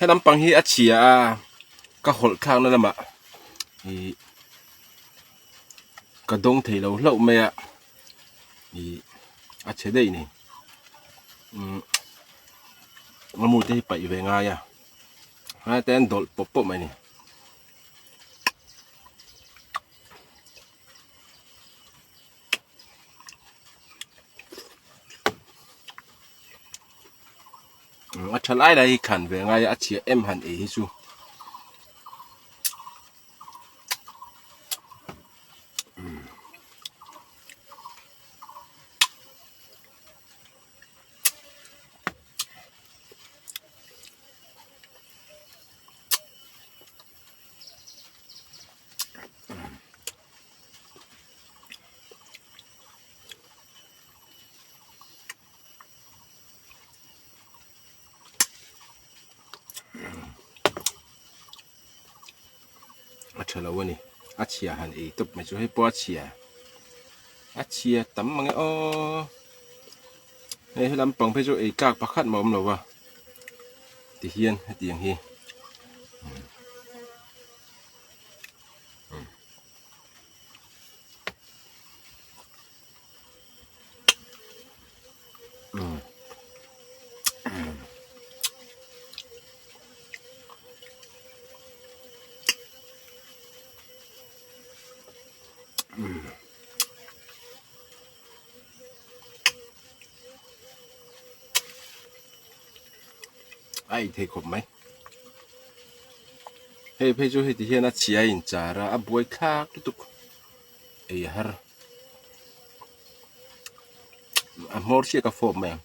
He lampang hi a chhia a ka hawlh thlakna lamah ihh ka dawng thei lo hlauh mai a ihh a chhe daih a ni umm a mu te hi paih ve ngai a helai te hian dawlh pawp pawp mai a ni. A tha lai lai hi thlan ve ngai a a chhia em han ei hi chu. A tha lo a ni a chhia han ei tawp mai chu hei pawh a chhia a chhia tam mang e aw hei he lampang phei chu ei tlak pakhat mah a awm lo va tihian hetiang hi. A ei thei khawp mai hei phei chu heti hian a chhia a inchar a a buai thlak lutuk ei a har a hmawr chiah ka fawp mai ang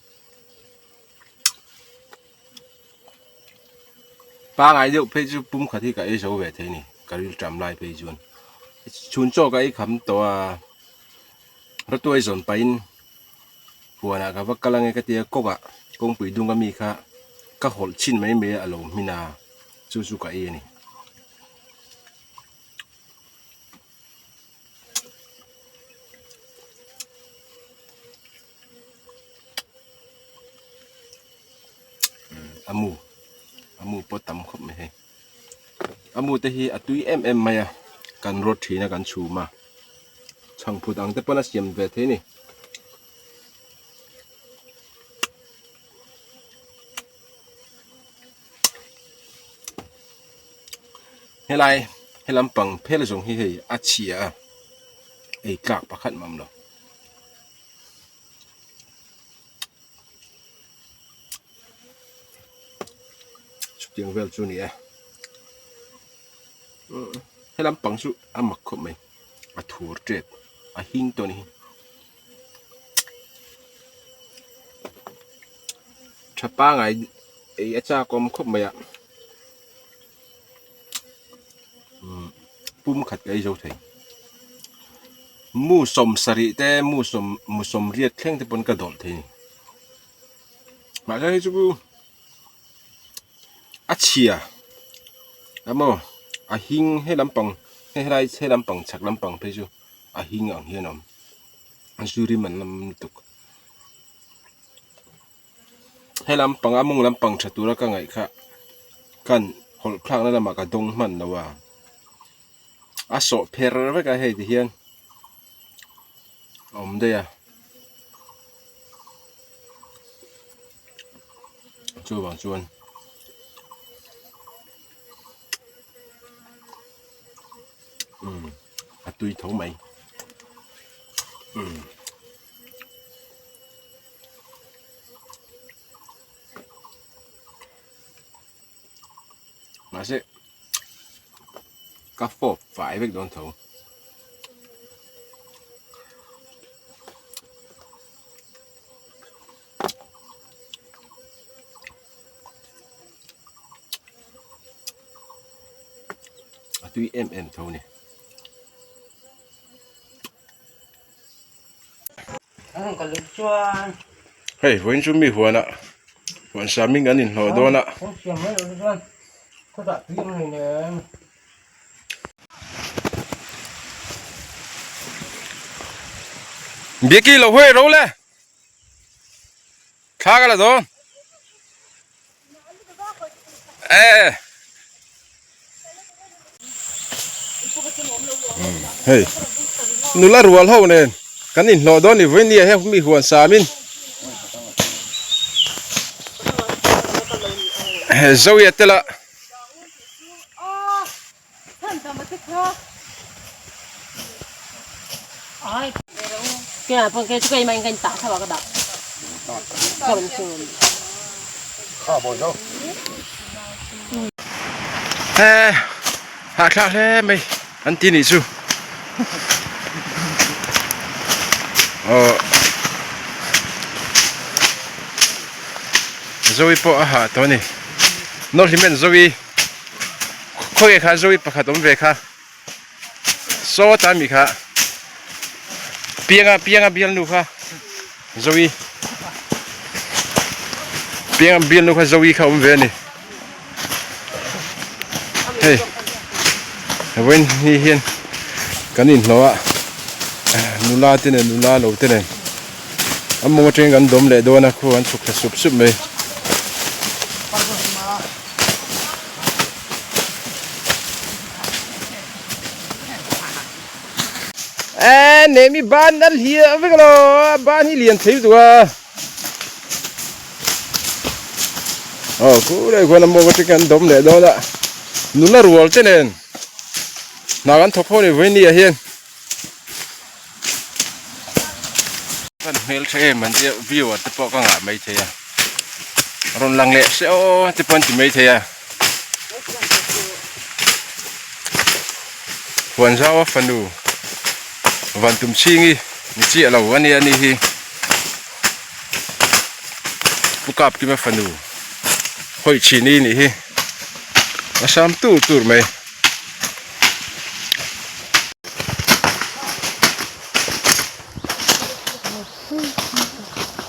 pangai deuh phei chu pum khat hi ka ei zo ve thei a ni ka ril tam lai phei chuan chhun chaw ka ei kham tawh a rawtuai zawn pahin huanah ka va kal ange ka tia kawngah kawngpui dung ami kha ka hawlh chhin mai mai a a lo hmin a chu chu ka ei a ni. A mu a mu pawh tam khawp mai hei a mu te hi a tui em em mai a kan rawt thin a kan chhum a chhangphut ang te pawn a siam ve thei a ni. Helai he lampang phel zawng hi hei a chhia a ei tlak pakhat mah a awm lo. Chutiang vel chu a ni e he lampang chu a mak khawp mai a thur tep a hing tawh a ni hi. Tha pangai ei a chak awm khawp mai a umm pum khat ka ei zo thei mu sawmsarih te mu sawm mu sawmriat thleng te pawn ka dawlh thei a ni mahse hei chu a chhia emaw a hing he lampang he helai he lampang chhak lampang phei chu a hing ang hian a awm zu rim an lam lutuk. He lampang a mawng lampang tha tura ka ngaih kha kan hawlh thlakna lamah ka dawng hman lo a a sawh pher vek a hei ti hian a awm daih a chuvang chuan umm a tui tho mai umm. Mahse ka fawp fai vek dawn tho. A tui em em tho a ni. Hei vawiin chu mi huanah huan saming an inhlawh dawn a. Biaki lo hawi ro le thla ka la dawn. E Hei nula rual ho nen kan inhlawh dawn ni vawiin nia heng mi huan samin Zoia te lah He hahthlak hle mai an ti nih chu aw Zoe pawh a hah tawh a ni Nawlhlimen Zoe. Khawnge kha Zoe pakhat awm ve kha saw ta mi kha pianga pianga bialnu kha Zoe pianga bialnu kha Zoe kha awm ve a ni hei vawiin ni hian kan inhlawh a nula te nen nula lo te nen a mawng atangin kan dawm leh dawn a khu an chhuk thla sup sup mai. Eee nemi ban a hliah vek alo a ban hi lian thei lutuk a aw khu leh khuan a maw te kan dawm leh dawn a nula rual te nen hna kan thawk ho ni vawiin ni ah hian Kan hmel tha em an tia viewer te pawh ka ngah mai thei a rawn lang leh se aw te pawh an ti mai thei a Huanzau a fanu van tum chhingi ni chiah lo a nia ni hi Pu Kapkima fanu hawi chhin i nih hi a sam tur tur mai.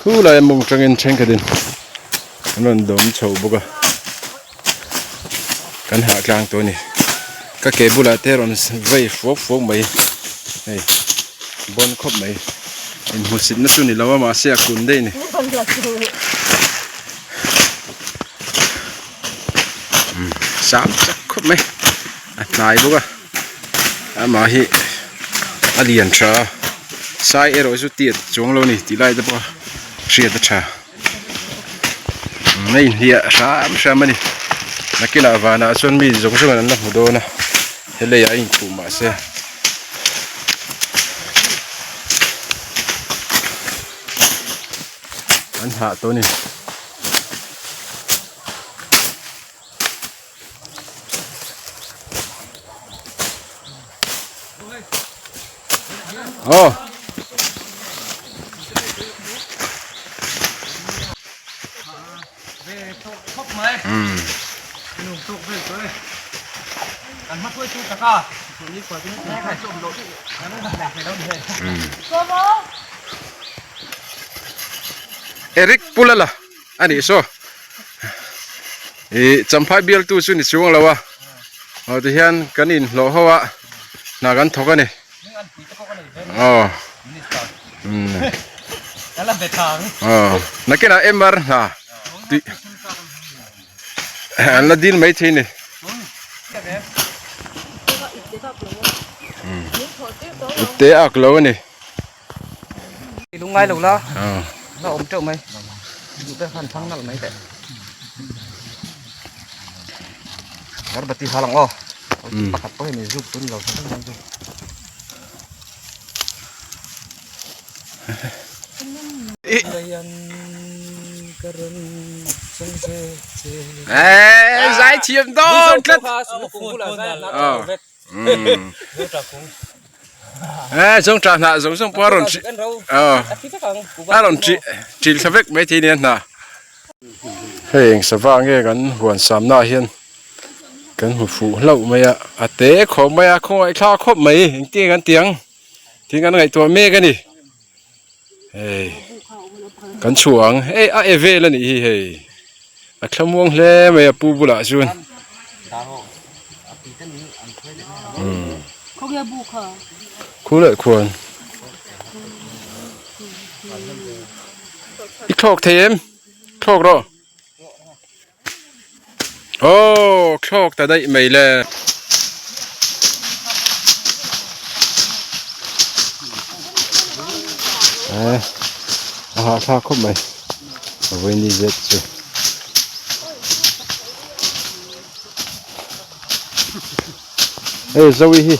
Khu lai a mawng tangin thenkhatin an rawn dawm chho bawk a kan hah tlang tawh a ni ka ke bulah te rawn vei fuak fuak mai hei bawn khawp mai inhmusit na chu ni lo a mahse a kun daih a ni. Sang chak khawp mai a hnai bawk a amah hi a lian tha a sai erawh chu tiat chuang lo a ni tih lai te pawh hriat a tha a inhliah hram hram a ni nakinah vanah chuan mi zawng zawng in an la hmu dawn a helei ah a inkhuh mahse. An hah tawh a ni. Aw. Umm. Eric Pulala a nih saw ih champhai bialtu chu ni chuang lo a aw ti hian kan inhlawh ho a hna kan thawk a ni aw umm aw nakinah MR hna tih an la dil maithei a ni ipte a ak lo a ni. I lung ngai lo la la awm teuh mai duh te khan thlang nalh mai teh garbati hal ang aw pakhat pawh hi min zuk tun lo Eee zai thiam dawn tlat Eee zawng tah hnah zawng zawng pawh a rawn a rawn ṭil thla vek mai thei nia hna. Hei eng sava nge kan huan samna ah hian kan hmu fuh hlauh mai a, a te khawp mai a khawngaih thlak khawp mai engtin kan ti ang thing kan ngaihtuah mek a ni. Hei kan chhuah ang hei a e vel a nih hi hei a thlamuang hle mai a pu bulah chuan umm khu leh khuan i thlawk thei em thlawk rawh. Aw thlawk ta daih mai le. Eh a hahthlak khawp mai a vawiin zet chu. Hei Zoe hi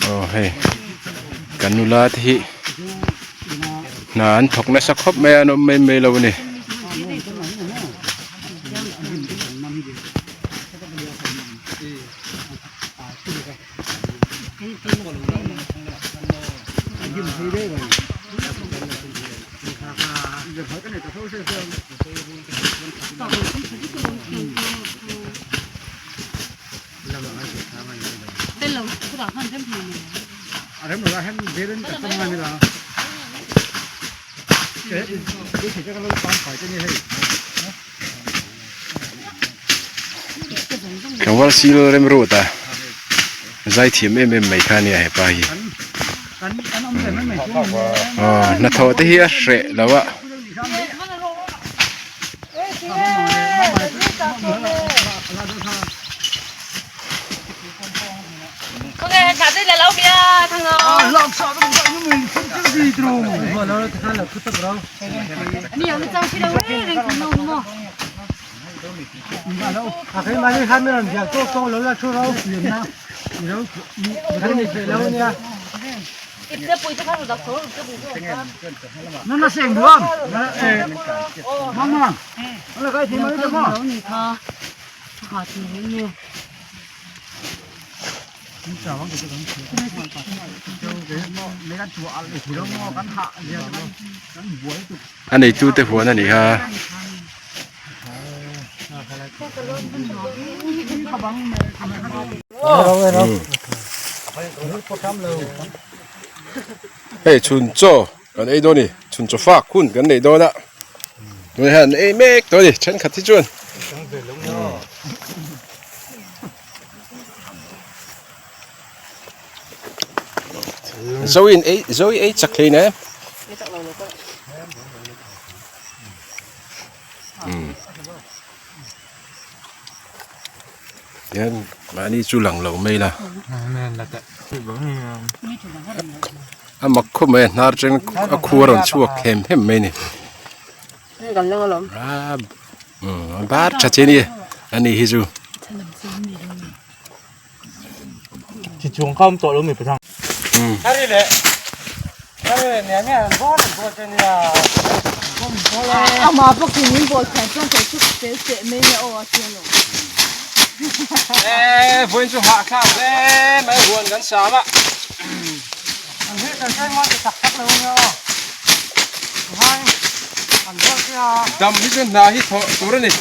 aw hei kan nula te hi hna an thawk nasa khawp mai a an awm mai mai lo a ni. Tlangval sil rem rut a zai thiam em em mai kha ania hepa hi aw hnathawh te hi a hreh lo a. A neitute huan a ni a. Hei chhun chaw kan ei dawn a ni chhun chaw fak hun kan nei dawn a tunah hian an ei mek tawh a ni thenkhat hi chuan. Zoin ei Zoi ei chak hle ne. Tihian mahni chu lang lo mai la. A mak khawp mai a hnar atang a khu a rawn chhuak hem hem mai a ni. A bar tha che a ni ani hi chu. Vawiin chu hahthlak hle mai huan kan sam a. Dam hi chu hna hi thawh tur a ni.